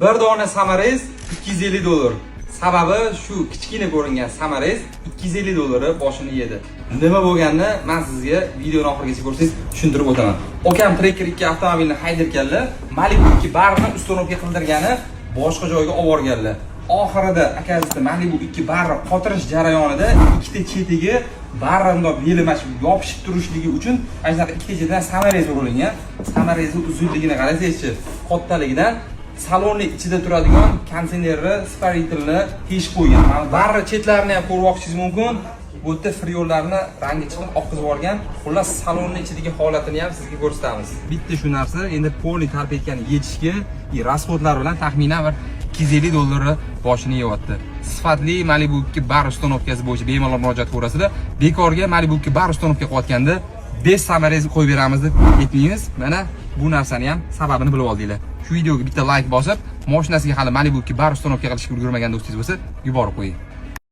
Bir dona саморез 250 dollar. Sababi shu kichkina ko'ringan саморез 250 dollari boshini yedi. Nima bo'lganini men sizga videoni oxirigacha ko'rsangiz tushuntirib o'taman. Okam Tracker 2 avtomobilini haydarkanlar, Malibu 2 barni установка qildirgani boshqa joyga olib borganlar. Oxirida akasi Malibu 2 barri qotirish jarayonida ikkita chetiga barra bundoq beli mana shu yopishib turishligi uchun mana shunaqa ikkita chetidan саморез urilgan. Саморез ni uzunligini qarasangizchi, kattaligidan salonni ichida turadigan konditsionerni испаритель ni teshib qo'ygan. Mana barra chetlarini ham ko'rmoqchingiz mumkin. Bu yerda freonlarni rangi chiqib oqizib yuborgan. Xullas, salonni ichidagi holatini ham sizga ko'rsatamiz. Bitta shu narsa endi полный торпедка ni yechishga и расход lar bilan taxminan bir 250 dollarni boshini yeyapti. Sifatli Malibu 2 bar установка si bo'yicha bemalol murojaat qilaverasizlar. Bekorga Malibu 2 bar установка qilayotganda 5 саморез qo'yib beramiz deb aytmaymiz. Mana bu narsani ham sababini bilib oldinglar. Shu videoga bitta like bosib, mashinasiga hali Malibu 2 bar установка qilishga ulgurmagan do'stingiz bo'lsa, yuborib qo'ying.